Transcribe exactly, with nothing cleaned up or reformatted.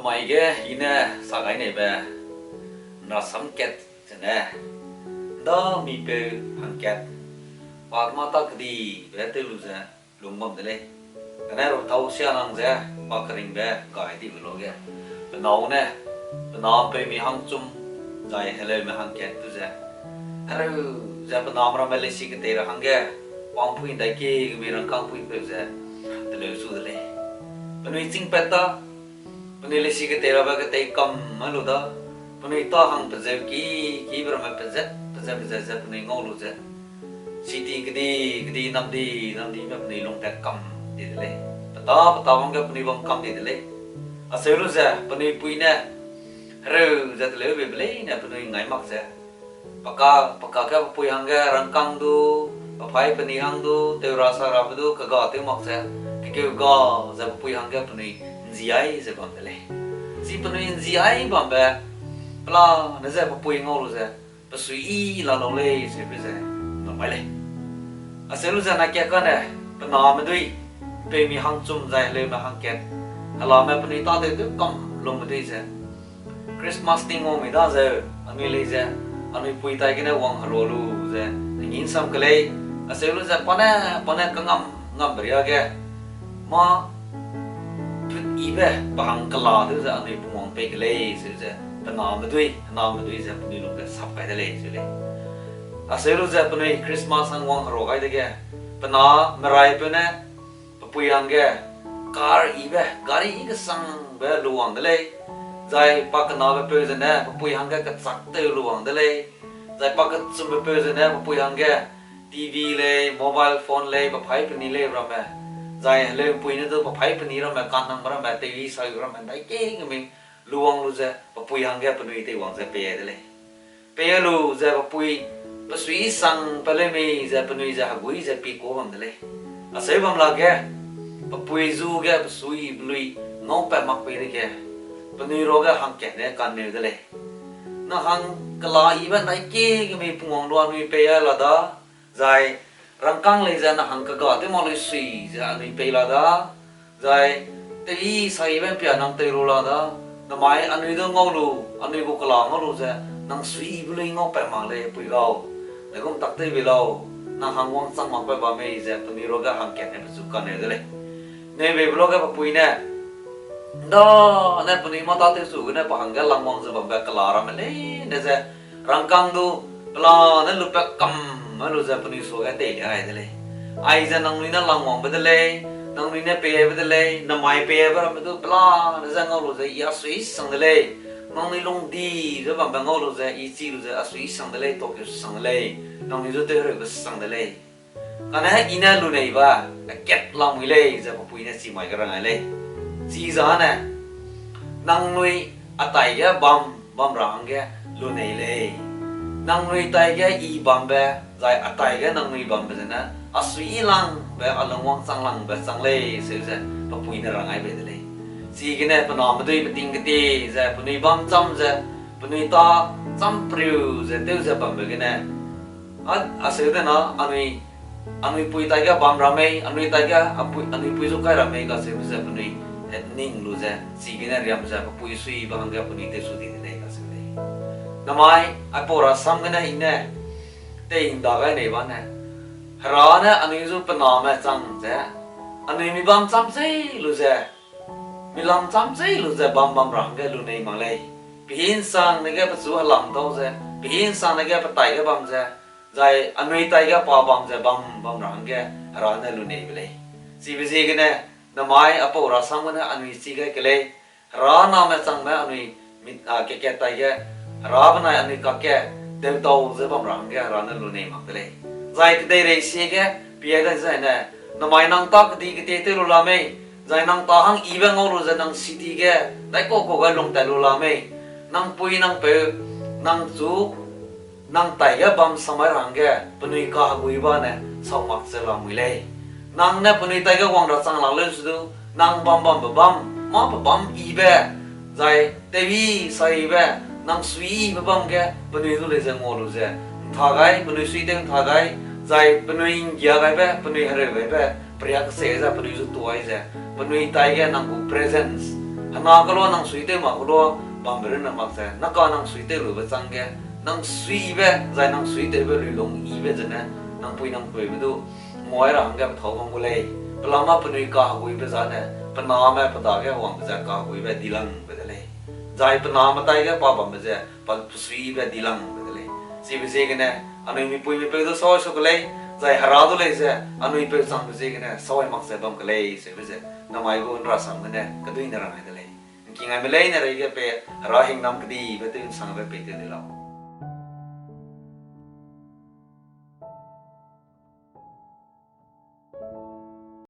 Mai ge i ne sa gai neibe, nrasam kat zene, nda mipeu hangkat, pa kemâ ta kedibe tew lu ze lung bam de lei. Kane ru tau sia nang ze, pa keringbe gai dibe luage, pe nâu ne, pe na ’mpeumi hangchum, zai heleume hangkat tu ze, hereu ze pe name ramme leisi ketei ra hangge, pangpui ’ndaikie gemi rangkâng puipeu ze teleu chu de lei. Penui chîngpat ta, penui leisi ketei rabe ketei kam a lu da, penui tâ hang pezeu ki, kibe ramme pezet, pezet, pezet ze penui ngau lu ze, city kedi, kedi namdi, namdime penui lungtat kam di de lei. Pe tâ, pe tâ bam ge penui bam kam di de lei. Acheu lu ze penui pui ne, hereu ze teleubeibe leine penui ngai mak ze, pe ka, pe kakge pe pui hangge rangkâng du, pe paî pe ni hang du, tew ra sa rabe du kega tew mak ze, kekeu ga ze pe pui hangge penui ’nziai ze bam de lei. Chi penui ’nziai bambe, pelane ze pe pui ngau lu ze, pe suiyi la lau lei seube ze, namai lei. Acheu lu ze nakia kane, pe name dui, ’mpeumi hangchum zai heleume hangkat, helame penui tâtew tew kam lume dui ze, Christmas tingwang mi da zeu, anui lei ze, anui pui tai gene wang herua lu ze, ningngi ’nsam ke lei, acheu lu ze pa ne, pa ne kangam ngambe riage, mâ put yibe pa hang kela tew ze anui pungwang pei ke lei, seu ze, pe name dui, name dui ze penui lungge sap kai de lei, seu lei. Acheu lu ze penui Christmas hang wang herua gai dege, pe na meraipeu ne, pe pui hangge, car yibe, gari kesangbe lu wang de lei. Zai pa kenabe peu zene, pe pui hangge kechâk tew lu wang de lei. Zai pa kechumbe peu zene, pe pui hangge, TV lei, mobile phone lei, pe paî pe ni lei ramme. Zai heleu'mpui ne du pe paî pe ni ramme, kannangbe ramme, tewi sai ramme, ’ndaikeu gemi, lu wang lu ze, pe pui hangge penui teiwang ze pei de lei. Pei lu ze pe pui, pe suiyi sang pe leu mei ze penui ze hegui ze pie ku bam de lei. Acheu bam lage, pe pui zu ge pe suiyi pe lui ngaupat mak pei dege, penui ruage hangkat ne kanneu de lei. Nang hang kela yibe ’ndaikeu gemi pungwang lu anui pei a la da, zai rangkâng lei ze nang hang kega tew mak lui sui ze anui pei la da, zai tewi saibe ’mpia nang tew lu la da, namai anui du ngau lu, anui gu kela ngau lu ze, nang suiyibe lui ngaupat mak lei pui gau, degum tak tew bei lau, nang hang wangchang makbe bam mei ze penui ruage hangkat ne pechu kanneu de lei. Neu beibe luage pe pui ne, ’nda ne penui mâ tâtew chu gene pa hangge langwang ze bambe kela ramme leine ze, rangkâng du, pelane lupat kam a lu ze penui suage teilia ai de lei. Aize nangnui ne langwangbe de lei, nangnui ne peibe de lei, namai peibe ramme du pelane ze ngau lu ze i a suiyi sang de lei. Nangnui lungdi ze bambe ngau lu ze i chi lu ze a suiyi sang de lei, takeu sang de lei. Nangnui zu tewhereube sang de lei. Kane i ne lunei ba, a kat lamui lei ze pe pui ne chi mai ge rang ai lei. Chizane, nangnui a taige bam, bam ra hangge lunei lei. Nangnui taige i bambe, zai a taige nangnui bambe zene, a suiyi langbe, a lungwangchang langbe chang lei, seu ze pe pui ne rang ai bei de lei. Chigene pe name dui peting ketie ze, penui bam cham ze, penui tâ cham periu ze, tew ze bambe gene, a, acheu de na, anui, anui pui taige bam ra mei, anui taige, a pui, anui pui zu kai ra mei kacheube ze penui, eh, ning lu ze, chigene riam ze, pe pui suiyibe hangge penui tewsu di de lei kacheu lei. Namai, aipau rasam gene i ne, tei ’nda gai nei bane, Hera ne anui zu pe name chang ze, anui mi bam cham chei lu ze, mi lam cham chei lu ze bam bam ra hangge lunei mak lei. Pehi ’nsang dege pechu helam tau ze, pehi ’nsang dege pe taige bam ze, zai anui taige pa bam ze bam bam ra hangge Hera ne lunei be lei. Chibe ziegene, namai aipau rasam gene anui chi gai ke lei, Hera name changme anui mi, a, ke kat taige, Hera benai anui kakge, tewtau ze bam ra hangge Hera ne lunei mak de lei. Zai kedeirei siege, pie dai zaine, namai nang tâ kedi ketie tew lu la mei, zai nang tâ hang yibe ngau lu ze nang city ge, daikau kau gai lungtat lu la mei, nang pui nang peu, nang chu, nang taige bam samai ra hangge, penui kaheguiba ne, sau mak ze lamui lei. Nang ne penui taige wang ra chang lak leu su du, nang bam bambe bam, mâ pe bam yibe, zai tewi saibe, nang suiyibe bam ge, penui du lei ze ngau lu ze, ’ntha gai, penui suitew ’ntha gai, zai penui ’nggia gaibe, penui hereu gaibe, peria kese ze penui zu tuai ze, penui taige nang gu presence, Hena kelua nang suitew mak kelua bambe runne mak ze, naka nang suitew lube chang ge, nang suibe, zai nang suitewbe luilung yibe zene, nang pui nang puibe du, nguai ra hangge pethâu bam gu lei, pelama penui kaheguibe zane, pe name pe dage wangbe ze kaheguibe dilangbe de lei. Zai pe name taige pa bambe ze, pa pesuibe dilangbe de lei. Chibe ziegene, anui mipui mipeu du sawai su ke lei, zai Hera du lei ze, anui peu changbe ziegene, sawai mak ze bam ke lei, seube ze, namai gu nrasam gene, keduine rang ai de lei. Nkingaime leine reige pe, Hera hingnam kedibe tew nsangbe pei tew de lau.